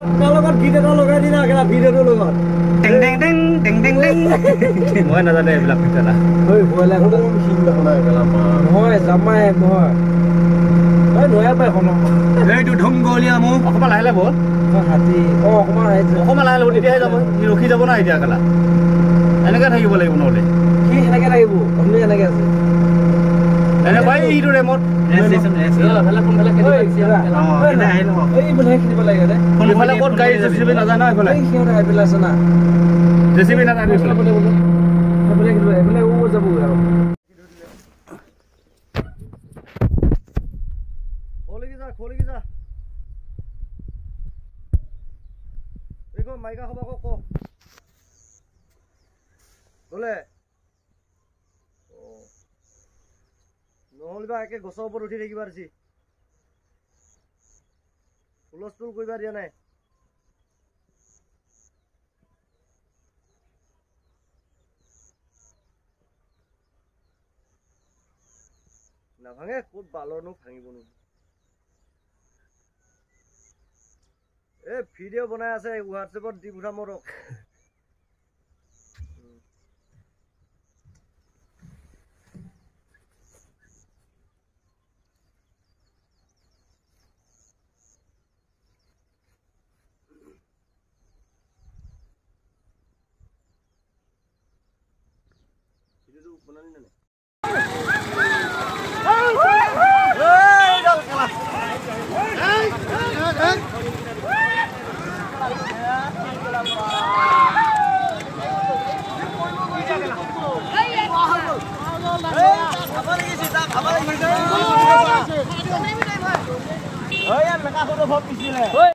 তাৰ লগত গীত এটা লগাই দিনা কেলা ভিডিঅ'টোৰ লগত। টেং টেং টেং টেং টেং টেং। মই নাজানো এইবিলাক কেলা। ঐ ভয় লাগে। নহয় জামাই নহয়। ঐ নয়া পাই এখন। এইটো ধুমগলীয়া মোক অকণমান লাহে লাহে বল। হাতী অ অকণমান অকণমান লাহে লাহে তেতিয়াহে যাব। সি ৰখি যাব না এতিয়া কেলা। এনেকৈ থাকিব লাগিব নহ'লে। সি সেনেকে থাকিব, আপুনি এনেকে আছে। এনেকুৱাই এইটো ৰেমত। মাইকা খবৰ ক গ'লে নহ'লে বা একে গছৰ ওপৰত উঠি থাকিবা দিছি, হুলস্থুল কৰিবা দিয়া নাই। নাভাঙে ক'ত বালৰনো ভাঙিবনো। এই ভিডিঅ' বনাই আছে, হোৱাটছএপত দি পঠাম তোক। ভিডিঅ'টো বনালি নে নাই?